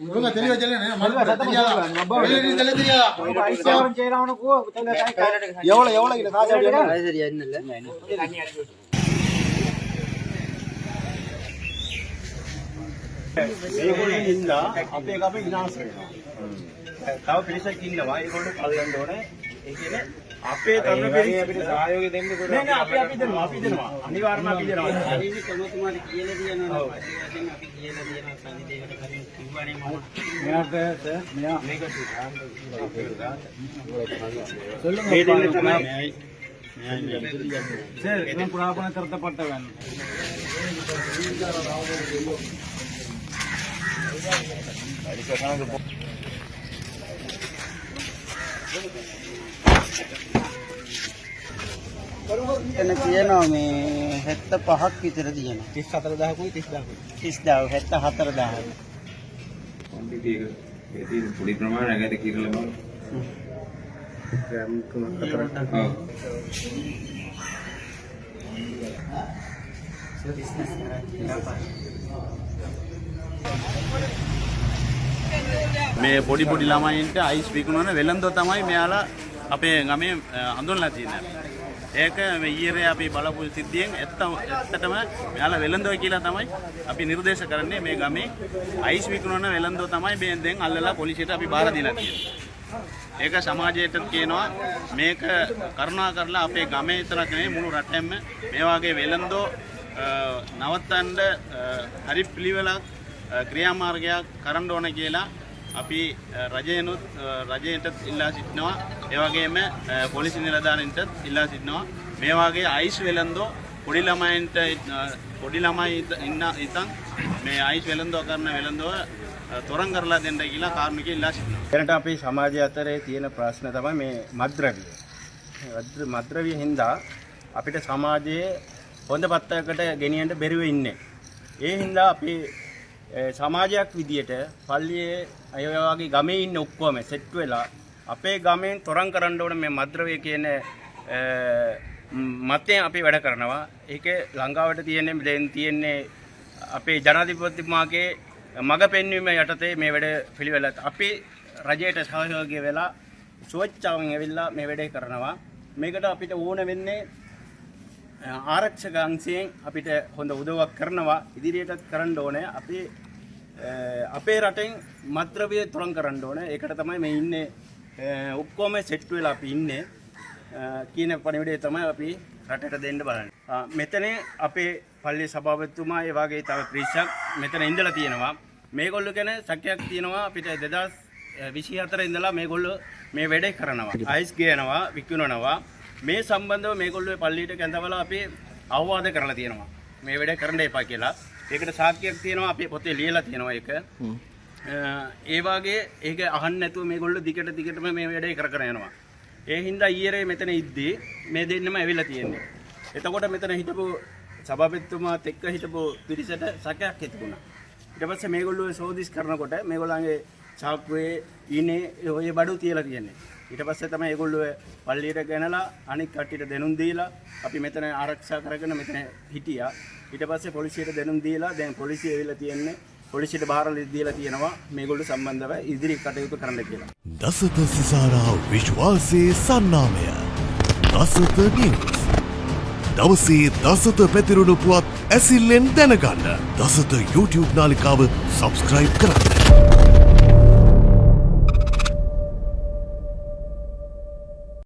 ஒழுங்கா தெளிவா சொல்லுங்க. மறுபடியும் தெரியாதா? வெளியே தெளிவா தெரியாதா? எவ்வளவு எவ்வளவு கிலோ காசு அப்படியே? அது சரியா இல்ல. මේගොල්ලෝ හින්දා අපේ ගම විනාශ වෙනවා. තව පිරිසක් ඉන්නවා. ඒගොල්ලෝ කල්ලන්න ඕනේ. ඒ කියන්නේ අපේ තරුණ පිරිස අපිට සහයෝගය දෙන්න. නෑ නෑ, අපි අපි දෙනවා. අපි දෙනවා. අනිවාර්යයෙන්ම අපි දෙනවා. හරිනි කොමතුමාට කියලා තියෙනවා පස්සේ වශයෙන් අපි කියලා තියෙනවා සල්ලි දෙයකට කලින් කිව්වනේ මම. මෙයාට සර් මෙයා මේ දෙන්න තමයි. சார், இவன் புறாப்பண திரட்டப்பட்டவன். එතන තියෙනවා මේ 75ක් විතර තියෙනවා. 34000කුයි 30,000කුයි. 30,000 74,000. ක්වොන්ටිටි එක ඒ තියෙන පොඩි ප්‍රමාණයක් ඇද කිරලා බලන්න. ග්‍රෑම් 3ක් 4ක්. ඔව්. බිස්නස් කරන්නේ. මේ පොඩි පොඩි ළමයින්ට අයිස් විකුණන වෙළඳෝ තමයි මෙයාලා අපේ ගමේ හඳුන්ලා තියෙන්නේ. ඒක මේ ඊයේ අපි බලපු සිද්ධියෙන් ඇත්තටම මෙයාලා වෙළඳෝ කියලා තමයි අපි නිර්දේශ කරන්නේ. මේ ගමේ අයිස් විකුණන වෙළඳෝ තමයි මේ දැන් අල්ලලා පොලිසියට අපි බාර දීලා තියෙන්නේ. ඒක සමාජයට කියනවා, මේක කරුණා කරලා අපේ ගමේ විතරක් නෙවෙයි මුළු රටෙම මේ වගේ වෙළඳෝ නවත්තන්න හරි පිළිවෙලක් ක්‍රියාමාර්ගයක් කරන්න ඕන කියලා අපි රජයනුත් රජයටත් ඉල්ලා සිටිනවා. ඒ වගේම පොලිසි නිලධාරීන්ටත් ඉල්ලා සිටිනවා. මේ වගේ අයිස් වෙළඳෝ පොඩි ළමයින්ට පොඩි ළමයි ඉන්න ඉතන් මේ අයිස් වෙළඳෝ කරන වෙළඳෝ තොරන් කරලා දෙන්න කියලා කාරුණිකව ඉල්ලා සිටිනවා. දැනට අපේ සමාජය අතරේ තියෙන ප්‍රශ්න තමයි මේ මත්ද්‍රව්‍ය. මත්ද්‍රව්‍ය හින්දා අපිට සමාජයේ හොඳ පත්තකට ගෙනියන්න බැරිව ඉන්නේ. ඒ හින්දා අපි සමාජයක් විදියට පල්ලියේ අය වගේ ගමේ ඉන්න ඔක්කොම සෙට් වෙලා අපේ ගමෙන් තොරන් කරන්න ඕන මේ මත්ද්‍රව්‍ය කියන මතයෙන් අපි වැඩ කරනවා. ඒක ලංකාවට තියෙන්නේ දැන් තියෙන්නේ අපේ ජනාධිපතිතුමාගේ මඟ පෙන්වීම යටතේ මේ වැඩ පිළිවෙල අපි රජයට සහයෝගය වෙලා ස්වේච්ඡාවෙන් ඇවිල්ලා මේ වැඩේ කරනවා. මේකට අපිට ඕන වෙන්නේ ආරක්ෂක අංශයෙන් අපිට හොඳ උදව්වක් කරනවා. ඉදිරියටත් කරන්න ඕනේ. අපි අපේ රටෙන් මත්ද්‍රව්‍ය තොරන් කරන්න ඕනේ. ඒකට තමයි මේ ඉන්නේ ඔක්කොම සෙට් වෙලා අපි ඉන්නේ කියන පණිවිඩය තමයි අපි රටට දෙන්න බලන්නේ. මෙතන අපේ පල්ලි සභාපතිතුමා ඒ වගේ තව පිරිසක් මෙතන ඉඳලා තියෙනවා. මේගොල්ලෝ ගැන සැකයක් තියෙනවා අපිට. 2024 ඉඳලා මේගොල්ලෝ මේ වැඩේ කරනවා. අයිස් ගේනවා, විකුණනවා. මේ සම්බන්ධව මේගොල්ලෝ පල්ලියට කැඳවලා අපි අවවාද කරලා තියෙනවා. මේ වැඩේ කරන්න එපා කියලා. ඒකට සාක්ෂියක් තියෙනවා, අපේ පොතේ ලියලා තියෙනවා ඒක. ඒ වාගේ ඒක අහන්න නැතුව මේගොල්ලෝ දිගට දිගටම මේ වැඩේ කර කර යනවා. ඒ හින්දා ඊයේ මෙතන ඉද්දී මේ දෙන්නම ඇවිල්ලා තියෙන්නේ. එතකොට මෙතන හිටපු සභාපතිතුමාත් එක්ක හිටපු පිරිසට සැකයක් හිතුණා. ඊට පස්සේ මේගොල්ලෝ සෝදිස් කරනකොට මේගොල්ලන්ගේ චාක්කුවේ ඉනේ ඔය බඩු තියලා තියෙන්නේ. ඊට පස්සේ තමයි ඒගොල්ලෝ පල්ලියට ගෙනලා අනික් කට්ටියට දැනුම් දීලා අපි මෙතන ආරක්ෂා කරගෙන මෙතන හිටියා. ඊට පස්සේ පොලිසියට දැනුම් දීලා දැන් පොලිසිය ඇවිල්ලා තියෙන්නේ. පොලිසියට බාර දීලා තියෙනවා මේගොල්ලෝ සම්බන්ධව ඉදිරි කටයුතු කරන්න කියලා. දසත සිසාරා විශ්වාසයේ සන්නාමය. දසත නිවුස්. දවසේ දසත පැතිරුණු පුවත් ඇසිල්ලෙන් දැනගන්න දසත YouTube නාලිකාව සබස්ක්‍රයිබ් කරන්න.